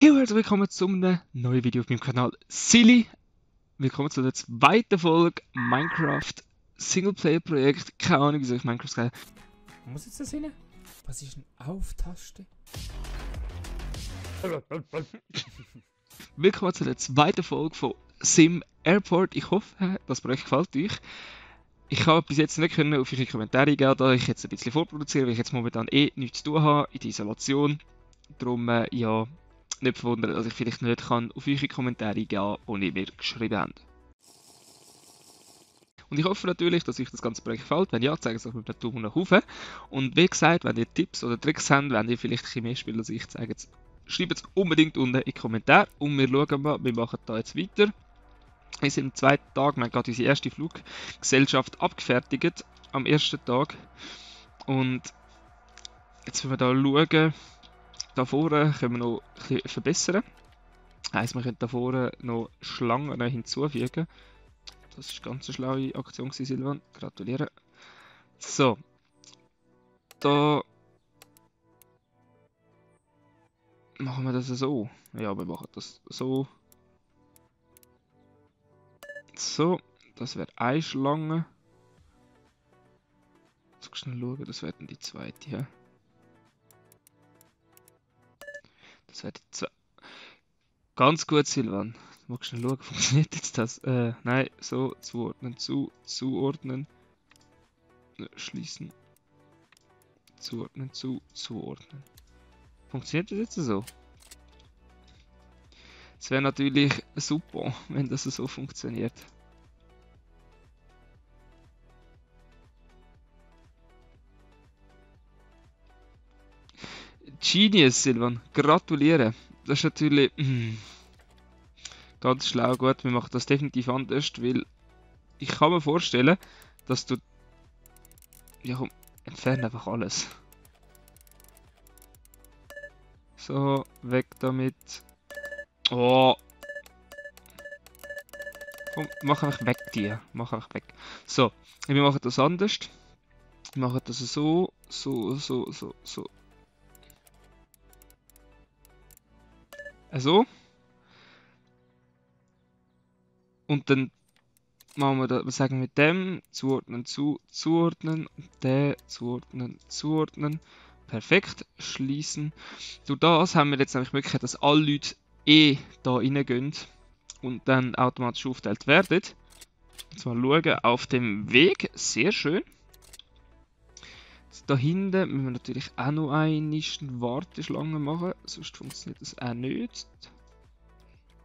Hallo, herzlich willkommen zu einem neuen Video auf meinem Kanal Silly. Willkommen zu der zweiten Folge Minecraft Singleplayer-Projekt. Keine Ahnung, wie soll ich Minecraft sagen? Muss jetzt das rein? Was ist eine Auf-Taste? Willkommen zu der zweiten Folge von Sim Airport. Ich hoffe, das Projekt gefällt euch. Ich habe bis jetzt nicht können auf eure Kommentare gehen, da ich jetzt ein bisschen vorproduziere, weil ich jetzt momentan nichts zu tun habe in der Isolation. Darum, ja, nicht verwundern, dass ich vielleicht nicht kann auf eure Kommentare gehen, die ihr mir geschrieben habt. Und ich hoffe natürlich, dass euch das ganze Projekt gefällt. Wenn ja, zeigt es euch mit einem Daumen nach oben. Und wie gesagt, wenn ihr Tipps oder Tricks habt, wenn ihr vielleicht ein bisschen mehr spielt als ich, schreibt es unbedingt unten in die Kommentare. Und wir schauen mal, wir machen da jetzt weiter. Wir sind am zweiten Tag, wir haben gerade unsere erste Fluggesellschaft abgefertigt. Am ersten Tag. Und jetzt, wenn wir da schauen, da vorne können wir noch ein bisschen verbessern. Heisst, wir können da vorne noch Schlangen hinzufügen. Das ist eine ganz schlaue Aktion, Silvan. Gratuliere. So. Da machen wir das so. Ja, wir machen das so. So. Das wäre eine Schlange. Jetzt schnell schauen, das wäre dann die zweite. Ja. Das wäre die zweite. Ganz gut, Silvan. Du musst schnell schauen, funktioniert jetzt das? Nein, so, zuordnen, zuordnen. Schließen. Zuordnen, zuordnen. Funktioniert das jetzt so? Es wäre natürlich super, wenn das so funktioniert. Genius, Silvan. Gratuliere. Das ist natürlich ganz schlau. Gut, wir machen das definitiv anders, weil ich kann mir vorstellen, dass du... Ja, komm, entferne einfach alles. So, weg damit. Oh. Komm, mach einfach weg, die. Mach einfach weg. So, wir machen das anders. Wir machen das so, so. So. So. Und dann machen wir das, was sagen wir mit dem? Zuordnen, zuordnen. Der, zuordnen, zuordnen. Perfekt. Schließen. Durch das haben wir jetzt nämlich die Möglichkeit, dass alle Leute da reingehen und dann automatisch aufgeteilt werden. Jetzt mal schauen, auf dem Weg. Sehr schön. Jetzt da hinten müssen wir natürlich auch noch eine Warteschlange machen, sonst funktioniert das auch nicht.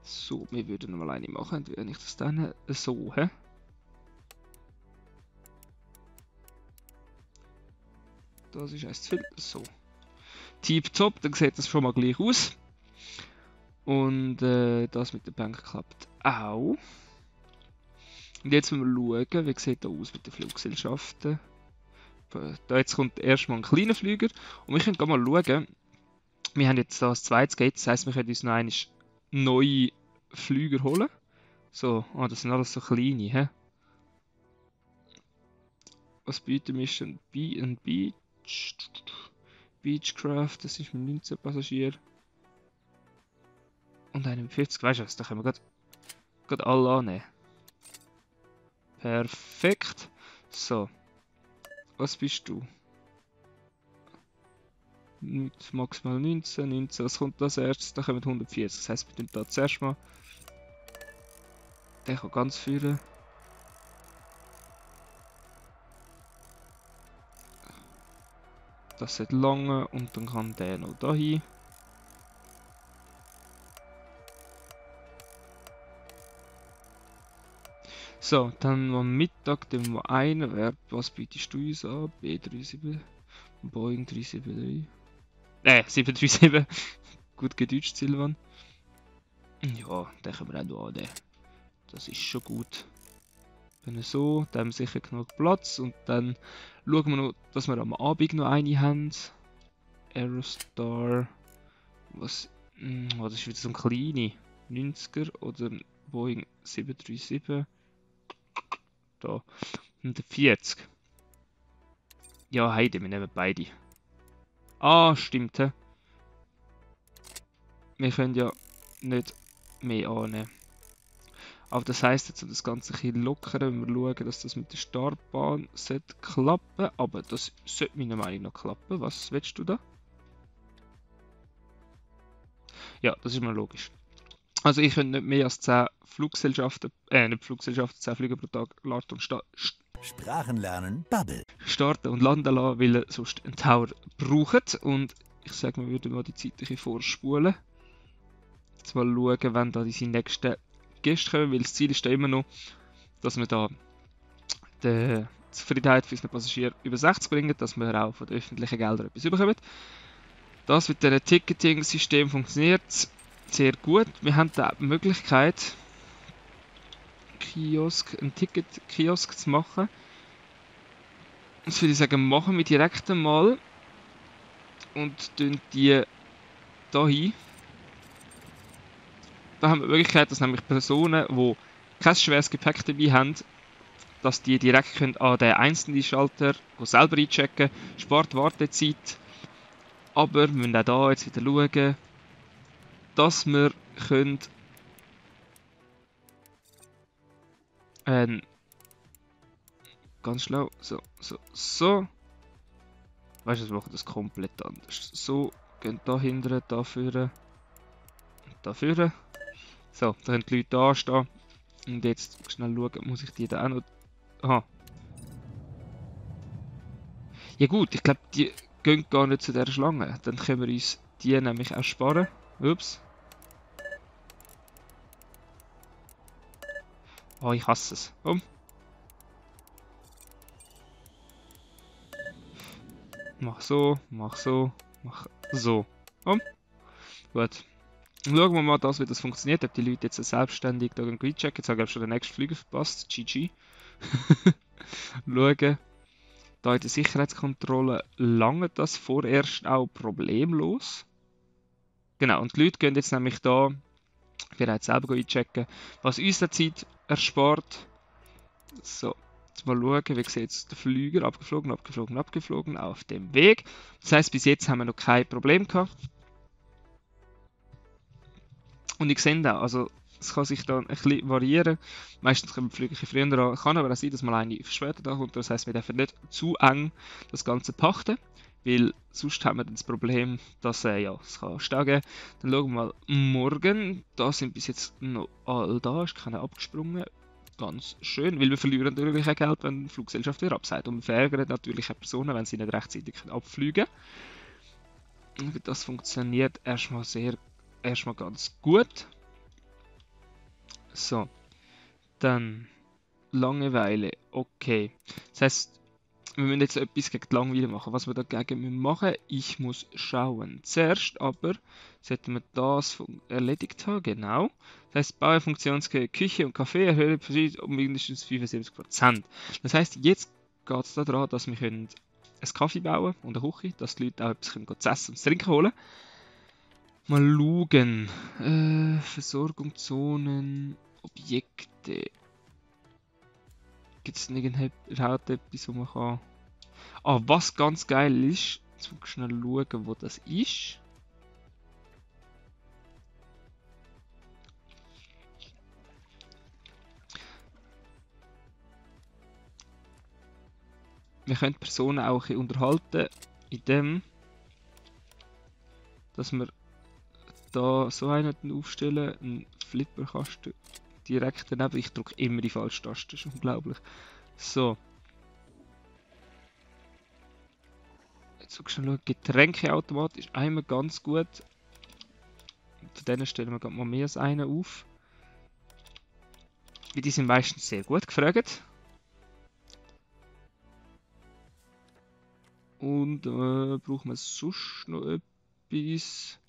So, wir würden noch mal eine machen, wenn ich das dann so, hä? Das ist eins zu viel. So. Tipptopp, dann sieht das schon mal gleich aus. Und das mit der Bank klappt auch. Und jetzt müssen wir schauen, wie sieht das aus mit den Fluggesellschaften. Da jetzt kommt erstmal ein kleiner Flüger. Und wir können mal schauen. Wir haben jetzt da das zweite Gate, das heisst, wir können uns noch einmal neue Flüger holen. So, das sind alles so kleine, hä? Was bieten wir schon? B&B. Beechcraft, das ist mit 19 Passagier. Und einen mit 40, weißt du was, da können wir gerade alle annehmen. Perfekt. So. Was bist du? Maximal 19. Was kommt als erstes? Da kommen 140. Das heisst, wir tun da zuerst mal. Der kann ganz führen. Das sollte lange und dann kann der noch dahin. So, dann am Mittag den wir einen Wert. Was bietest du uns an? B37, Boeing 373. 737. Gut gedeutscht, Silvan. Ja, den können wir auch noch annehmen. Das ist schon gut. Wenn so, dann haben wir sicher genug Platz. Und dann schauen wir noch, dass wir am Abend noch eine haben. Aerostar. Was? Oh, das ist wieder so ein kleiner 90er oder Boeing 737. Da. 140. Ja, Heide, wir nehmen beide. Ah, stimmt. He? wir können ja nicht mehr annehmen. Aber das heisst jetzt, um das Ganze ein bisschen lockern, wenn wir schauen, dass das mit der Startbahn sollte klappen. Aber das sollte meiner Meinung nach klappen. Was willst du da? Ja, das ist mal logisch. Also ich könnte nicht mehr als 10 Fluggesellschaften, nicht Fluggesellschaften, 10 Flüge pro Tag starten und Sprachenlernen Bubble. starten und landen lassen, weil er sonst einen Tower braucht. Und ich sage, wir würden mal die Zeit ein bisschen vorspulen. Jetzt mal schauen, wenn da diese nächsten Gäste kommen, weil das Ziel ist da immer noch, dass wir da die Zufriedenheit für unsere Passagiere über 60 bringen, dass wir auch von den öffentlichen Geldern etwas bekommen. Das mit diesem Ticketing-System funktioniert sehr gut. Wir haben da die Möglichkeit, einen Ticket-Kiosk zu machen. Das würde ich sagen, machen wir direkt einmal und tun die hier hin. Da haben wir die Möglichkeit, dass nämlich Personen, die kein schweres Gepäck dabei haben, dass die direkt können an den einzelnen Schalter selber einchecken, spart Wartezeit. Aber wir müssen auch hier jetzt wieder schauen, dass wir können ganz schlau, so. Weißt du, wir machen das komplett anders. So, gehen da hinten, da vorne und da vorne. So, da können die Leute da stehen. Und jetzt schnell schauen, muss ich die da auch noch. Aha. Ja gut, ich glaube, die gehen gar nicht zu dieser Schlange. Dann können wir uns die nämlich auch sparen. Ups. Oh, ich hasse es. Komm. Mach so, mach so, mach so. Komm. Gut. Schauen wir mal, wie das funktioniert. Ob die Leute jetzt selbstständig da einchecken. Jetzt habe ich schon den nächsten Flüger verpasst. GG. Schauen. Da in der Sicherheitskontrolle lange das vorerst auch problemlos. Genau, und die Leute gehen jetzt nämlich da bereits selber einchecken, was uns die Zeit erspart. So, jetzt mal schauen, wie sieht jetzt der Flüger abgeflogen, abgeflogen, abgeflogen auf dem Weg. Das heißt, bis jetzt haben wir noch kein Problem gehabt. Und ich sehe da, also es kann sich dann ein bisschen variieren. Meistens kommen die Flüge ein bisschen früher an. Kann aber auch sein, dass mal eine verspätet ankommt. Das heisst, wir dürfen nicht zu eng das Ganze pachten, weil sonst haben wir dann das Problem, dass ja, es kann Stau geben. Dann schauen wir mal morgen. Da sind bis jetzt noch alle da, ist keiner abgesprungen. Ganz schön, weil wir verlieren natürlich auch Geld, wenn die Fluggesellschaft wieder abseit. Und wir verärgern natürlich auch Personen, wenn sie nicht rechtzeitig abfliegen können. Das funktioniert erstmal ganz gut. So, dann Langeweile, okay. Das heißt, wir müssen jetzt etwas gegen die Langeweile machen. Was wir dagegen machen, ich muss schauen. Zuerst aber sollten wir das erledigt haben, genau. Das heißt, baue Funktionsfähige Küche und Kaffee erhöhe um mindestens 75%. Das heißt, jetzt geht es daran, dass wir einen Kaffee bauen und eine Küche, dass die Leute auch etwas zu essen und zu trinken holen. Mal schauen. Versorgung, Zonen, Objekte. Gibt es überhaupt etwas, wo man kann... Ah, was ganz geil ist, jetzt muss ich schnell schauen, wo das ist. Wir können Personen auch ein bisschen unterhalten, indem dass wir da so einen aufstellen, einen Flipperkasten direkt daneben. Ich drücke immer die falsche Taste, das ist unglaublich. So. Jetzt schon schauen, Getränkeautomat ist einmal ganz gut. Zu denen stellen wir gerade mal mehr als einen auf. Weil die sind meistens sehr gut gefragt. Und brauchen wir sonst noch etwas?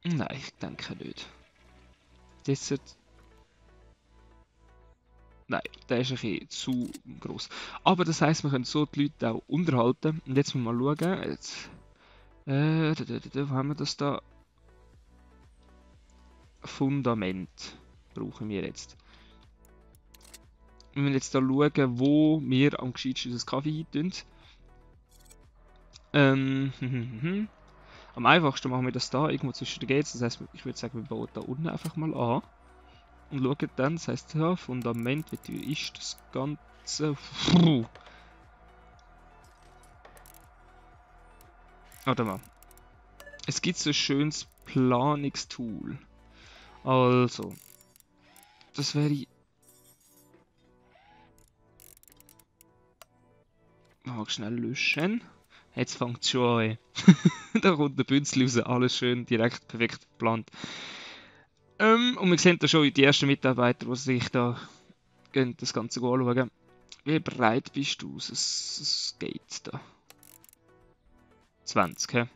Nein, ich denke nicht. Dessert. Nein, der ist ein bisschen zu gross. Aber das heisst, wir können so die Leute auch unterhalten. Und jetzt müssen wir mal schauen. Jetzt, wo haben wir das da? Fundament brauchen wir jetzt. Wir müssen jetzt da schauen, wo wir am gescheitsten unser Kaffee eintun. Am einfachsten machen wir das da, irgendwo zwischen den Gates. Das heisst, ich würde sagen, wir bauen da unten einfach mal an. Und schauen dann, das heisst, ja, Fundament, wie ist das Ganze? Puh. Warte mal. Es gibt so ein schönes Planungstool. Also, das wäre... Mal schnell löschen. Jetzt fängt es schon an. Da kommt der Bünzli raus, alles schön, direkt perfekt geplant. Und wir sehen da schon die ersten Mitarbeiter, die sich da gehen, das Ganze anschauen. Wie breit bist du? Es geht da. 20, hä?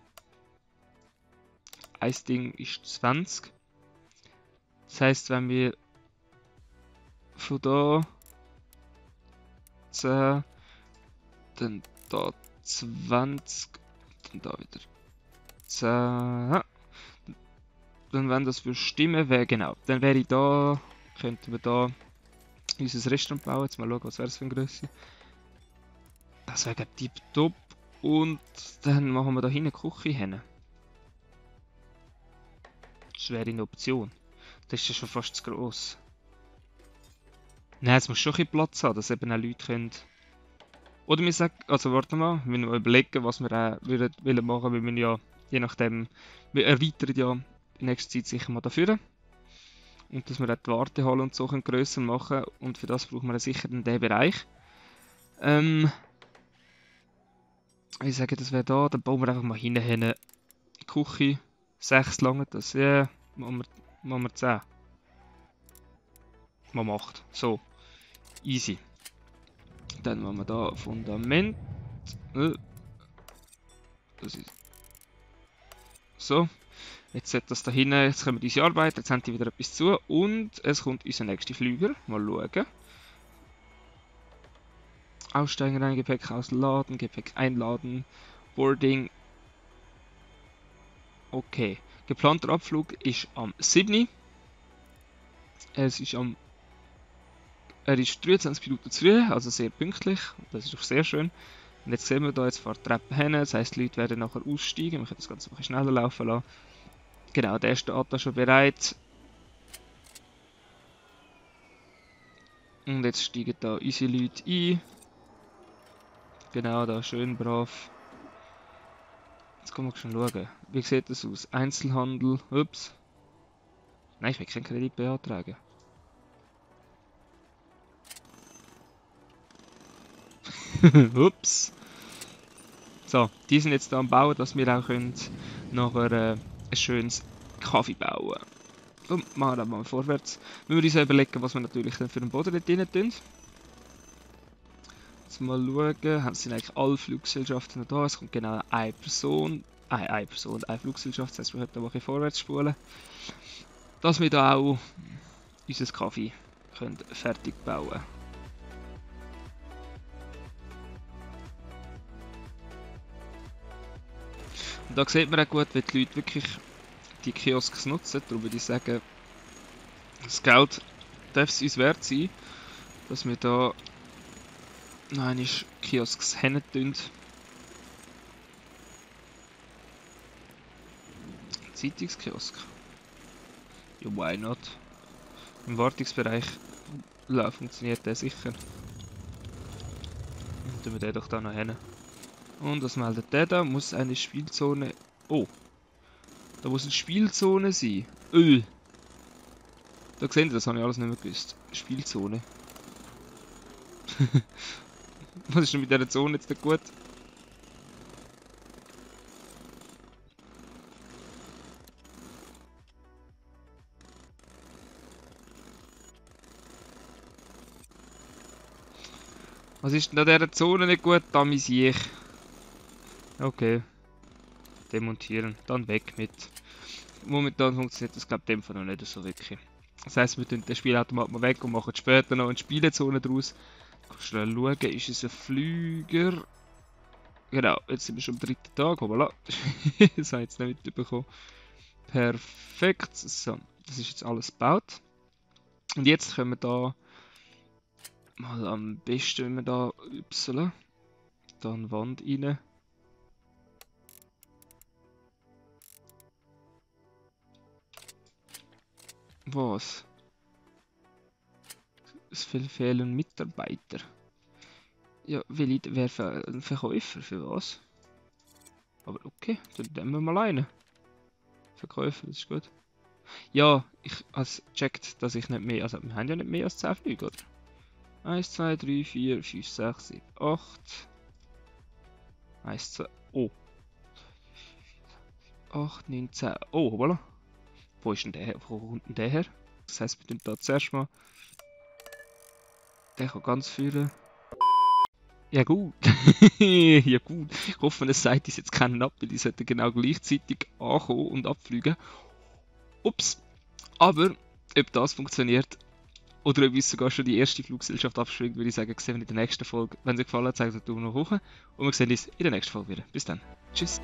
Ein Ding ist 20. Das heisst, wenn wir von da 10, dann da 20, dann da wieder 10. Dann wenn das für stimmen wäre, genau. Dann wäre ich da, könnten wir da unser Restaurant bauen. Jetzt mal schauen, was wäre das für eine Größe. Das wäre tipptopp. Und dann machen wir da hinten eine Küche hin. Das wäre eine Option. Das ist ja schon fast zu gross. Nein, es muss schon ein bisschen Platz haben, dass eben auch Leute können. Oder wir sagen, also warte mal, wir müssen überlegen, was wir auch wollen machen, weil wir ja, je nachdem, wir erweitern ja in nächster Zeit sicher mal dafür. Und dass wir auch die Wartehalle und so grösser machen und für das brauchen wir sicher in diesem Bereich. Ich sage, das wäre da, dann bauen wir einfach mal hinten hin Küche, 6 lange, das ja, machen wir 10. Mal 8, so, easy. Dann machen wir da Fundament, das ist so. Jetzt sollte das da hinten, jetzt kommen unsere Arbeit, jetzt haben die wieder etwas zu und es kommt unser nächster Flüger. Mal schauen. Aussteigen, rein, Gepäck ausladen, Gepäck einladen, Boarding. Okay. Geplanter Abflug ist am 7. Er ist 23 Minuten zu früh, also sehr pünktlich. Das ist doch sehr schön. Und jetzt sehen wir da, jetzt fährt die Treppe hin, das heisst, die Leute werden nachher aussteigen. Wir können das Ganze ein bisschen schneller laufen lassen. Genau, der steht da schon bereit. Und jetzt steigen da unsere Leute ein. Genau, da schön brav. Jetzt können wir schon schauen. Wie sieht das aus? Einzelhandel. Ups. Nein, ich will keinen Kredit beantragen. Ups. So, die sind jetzt da am Bauen, dass wir auch können nachher ein schönes Kaffee bauen. Und machen wir mal vorwärts. Wir müssen uns überlegen, was wir natürlich dann für den Boden dort rein tun. Jetzt mal schauen, sind eigentlich alle Fluggesellschaften noch da? Es kommt genau eine Person, eine Fluggesellschaft, das heisst, wir können da vorwärts spulen. Dass wir da auch unser Kaffee können fertig bauen. Und da sieht man auch gut, wie die Leute wirklich die Kiosks nutzen. Darum würde ich sagen, das Geld darf es uns wert sein, dass wir da noch einmal Kiosks hin tun. Zeitungskiosk. Ja, why not? Im Wartungsbereich funktioniert der sicher. Dann tun wir den doch da noch hin. Und was meldet der da? Muss eine Spielzone... Oh! Da muss eine Spielzone sein. Da seht ihr, das habe ich alles nicht mehr gewusst. Spielzone. Was ist denn mit dieser Zone jetzt nicht gut? Was ist denn an dieser Zone nicht gut? Da mis ich. Okay. Demontieren. Dann weg mit. Momentan funktioniert das, glaube ich, in dem Fall noch nicht so wirklich. Das heisst, wir tun den Spielautomat mal weg und machen später noch eine Spielezone draus. Kannst du schauen, ist es ein Flüger? Genau, jetzt sind wir schon am 3. Tag. Hoppala. Das habe ich jetzt nicht mitbekommen. Perfekt. So, das ist jetzt alles gebaut. Und jetzt können wir da mal am besten, wenn wir da Y, da eine Wand rein. Was? Es fehlen Mitarbeiter. Ja, wer ein Verkäufer? Für was? Aber okay, dann nehmen wir mal einen. Verkäufer, das ist gut. Ja, ich habe gecheckt, dass ich nicht mehr. Also, wir haben ja nicht mehr als 10 Flüge, oder? 1, 2, 3, 4, 5, 6, 7, 8. 1, 2. Oh. 8, 9, 10. Oh, voilà. Wo ist denn der her? Wo kommt denn der her? Das heisst, wir tun da zuerst mal. Der kann ganz führen. Ja gut. Ja gut. Ich hoffe, es sagt uns jetzt keinen ab, weil die sollten genau gleichzeitig ankommen und abfliegen. Ups. Aber, ob das funktioniert oder ob uns sogar schon die erste Fluggesellschaft abspringt, würde ich sagen, sehen wir in der nächsten Folge. Wenn es euch gefallen hat, zeigt es einen Daumen nach oben und wir sehen uns in der nächsten Folge wieder. Bis dann. Tschüss.